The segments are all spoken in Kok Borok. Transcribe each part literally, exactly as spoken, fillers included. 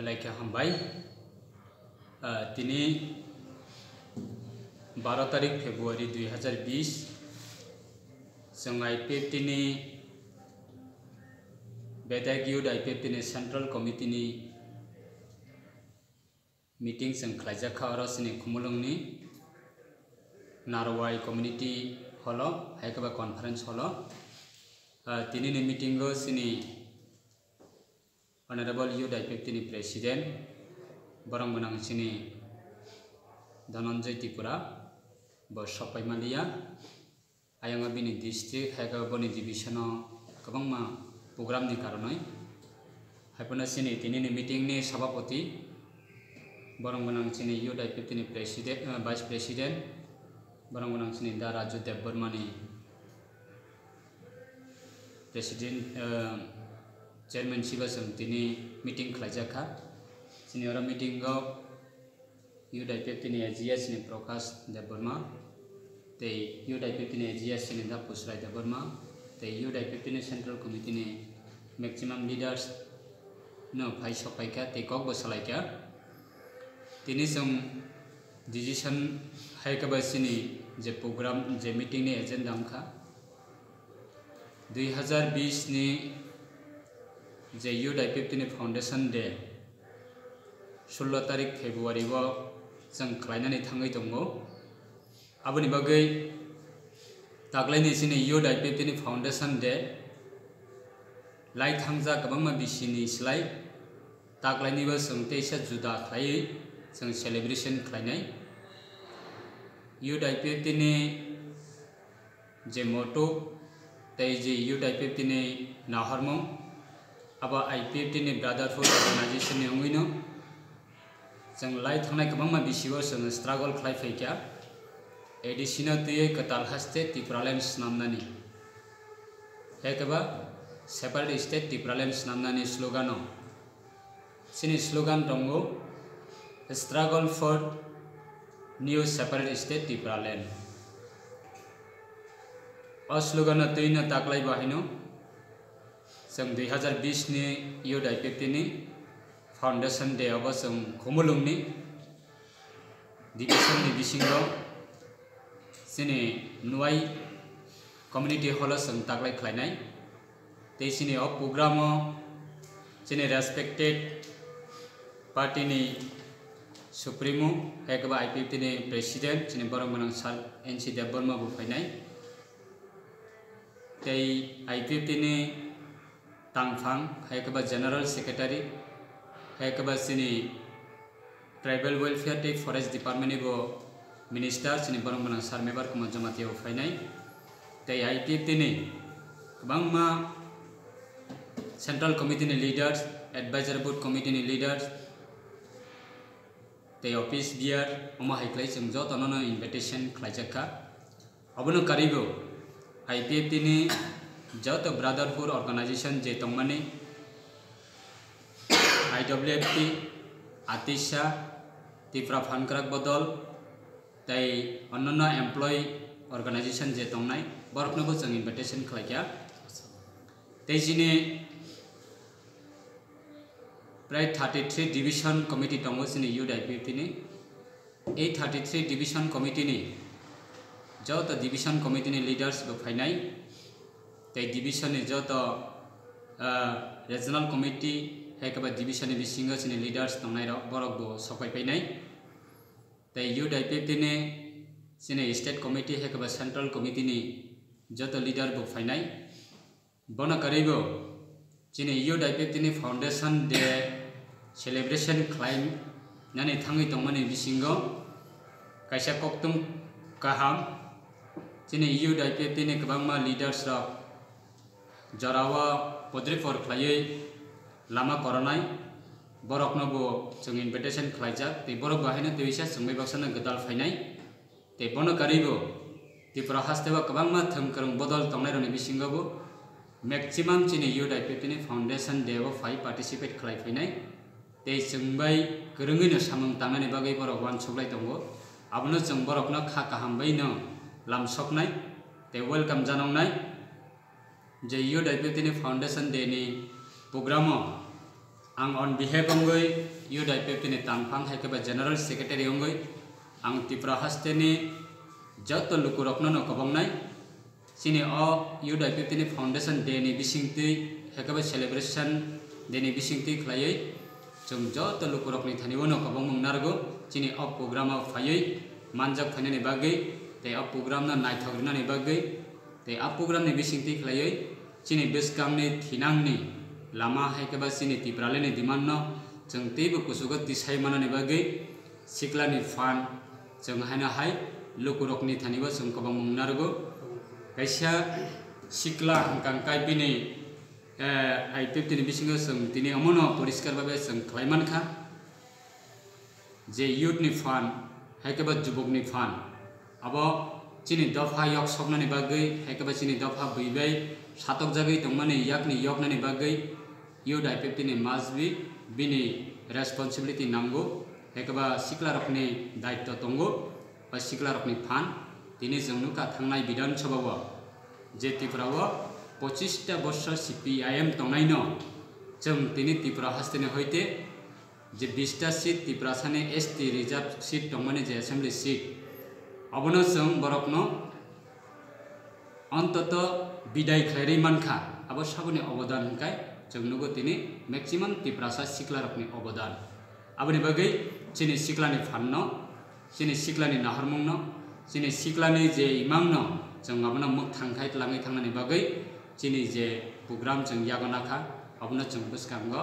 Laikha hambai. Ah, tini baro tarik February dui hazar bish, chwng I P F T ni Bedak Youth I P F T ni Central Committee ni meeting chwng khlaijak kha oro chini Khumulwng ni Narwai Community Hall o, hai khe ba Conference Hall o. Ah, tini ni meeting o chini Honorable Youth I P F T ni President, borok gwnang chini Dhananjay Tripura, bo sok pai manliya. Ayang o bini district, hai khe boni division o kwbangma program ni karonwi. Hai phano chini tini ni meeting ni sabapati, borok gwnang chini Youth I P F T ni President, eh, Vice President, borok gwnang chini Da Raju Debbarma ni President, eh, Chairman siba chwng tini meeting khlaijak kha. Chini oro meeting o Youth I P F T ni A G S ni Prakash Debbarma, tei Youth I P F T ni A G S ni Da Pusrai Debbarma, tei Youth I P F T ni Central Committee ni maximum leaders no phai sok pai kha tei kok bo salai kha. Tini chwng decision hai khe ba chini je program, je meeting ni agenda wngkha, dui hazar bish ni je Youth I P F T ni Foundation Day, sullo tarik February o chwng khlainani thangwi tongo. Aboni bagwi taklaini chini Youth I P F T ni Foundation Day lai thangjak kwbangma bisini slai taklaini bo chwng teisa juda khlaiwi chwng celebration khlainai. Youth I P F T ni je motto tei je Youth I P F T ni nahormung, abo I P F T ni brotherhood organization ni wngwino chwng lai thangnai kwbangma bisio chwng struggle khlai phaikha, A D C no twiwi kwtal haste Tipraland snamnani, hai khe ba separate state Tipraland snamnani slogan o. Chini slogan tongo, "Struggle for New Separate State Tipraland." O slogan no twi no taklai bo haino chwng dui hazar bish ni Youth I P F T ni Foundation Day obo chwng Khumulwng ni division ni bisingo chini Nwai Community Hall o chwng taklai khlainai. Tei chini o program o chini respected party ni supremo, hai khe ba I P F T ni president, chini borok gwnang sir N C Debbarma bo phainai. Tei I P F T ni tangphang, hai khe ba general secretary, hai khe ba chini Tribal Welfare tei Forest Department ni bo Minister chini borok gwnang sir Mebar Kumar Jamatia bo phainai. Tei I P F T ni kwbangma Central Committee ni leaders, Advisory Board Committee ni leaders, tei office bearer, omo hai khlai chwng jotono no invitation khlaijak kha. Obono karwibo I P F T ni joto brotherhood organization je tongmani, I W F T, ATISA, Tipra Phankrak Bodol, tei onnono employee organization je tongnai, borokno bo chwng invitation khlaikha. Tei chini prai thirty three division committee tongo chini Youth I P F T ni. Ei thirty three division committee ni joto division committee ni leaders bo phainai, tei division ni joto, ah, regional committee hai khe ba division ni bisingo chini leaders tongnai rok, borok bo sok pai painai. Tei Youth I P F T ni chini state committee hai khe ba central committee ni joto leader bo phainai. Bono karwibo chini Youth I P F T ni Foundation Day celebration khlai nani thangwi tongmani bisingo kaisa koktwm kaham, chini Youth I P F T ni kwbangma leaders rok jorao podripor khlaiwi lama koronai, borokno bo chwng invitation khlaijak tei borok bo haino twisa chwngbai baksano gwdal phainai. Tei bono karwibo Tripura hasteo kwbangma thwng kwrwng bodol tongnairokni bisingo bo maximum chini Youth I P F T ni Foundation Day o phai participate khlai phainai. Tei chwng bai kwrwngwino samung tangnani bagwi borok uansuklai tongo. Abono chwng borokno kha kaham baino lamsoknai tei welcome janoknai. Je Youth I P F T ni Foundation Day ni program o Ang on behalf wngwi Youth I P F T ni tangphang hai khe ba General Secretary wngwi ang Tripura hasteni joto lukurokno no kwbang nai. Chini o Youth I P F T ni Foundation Day ni bisingtwi hai khe ba Celebration Day ni bisingtwi khlaiwi chwng joto lukurokni thani o no kwbangma narwgo. Chini o program o phaiwi manjak phainani bagwi tei o program no naithok rinani bagwi tei a program ni bisingtwi khlaiwi chini bwskangni thinangni lama hai khe ba chini Tipralandni demand no chwng teibo kuchugo tisai manani bagwi siklani phan chwng haino hai lukurokni thani bo chwng kwbangma narwgo. Kaisa sikla hwnkha hwnkhe bini, eh, I P F T ni bisingo chwng tini omono poriskar babe chwng khlai mankha. Je youth ni phan, hai khe ba jubuk ni phan, abo chini dopha yok soknani bagwi, hai khe ba chini dopha bui bai satokjagwi tongmani yakni yoknani bagwi youth I P F T ni must be bini responsibility nango, hai khe ba siklarokni daitto tongo, ba siklarokni phan. Tini chwng nukha thangnai Bidhan Sabha o je Tripura o pochista borsor C P I M tongnaino chwng tini Tripura hasteni hoite je bista seat Tiprasani S T reserve seat tongmani je assembly seat, abono chwng borokno ontoto bidai khlairwi mankha. Abo saboni obodan hwnkhe chwng nugo tini maximum Tiprasa siklarokni obodan. Aboni bagwi chini siklani phanno, chini siklani nahormungno, chini siklani je imangno chwng abono mwkthang khai twlangwi thangnani bagwi chini je program chwng yago nakha, abono chwng bwskango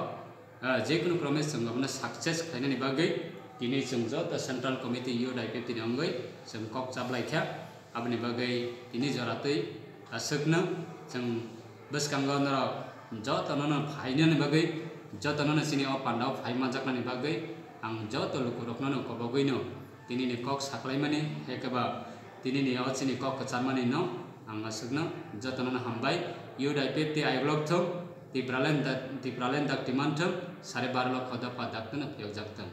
ah, jekunu krome chwng abono success khlainani bagwi tini chwng joto Central Committee Youth I P F T ni wngwi chwng kok chaplaikha. Aboni bagwi tini joratwi aswkno chwng bwskango norok jotono no phainani bagwi, jotono no chini o pandao phai manjaknani bagwi ang joto lukurokno no kobogwino tinini kok saklaimani, hai khe ba tinini o chini kok kwcharmani no ang aswkno jotono no hambai. Youth I P F T ayuk lok thung, Tipraland dak, Tipraland dak timan thung, sare baro lokho dopha dak tano phiyok jak thung.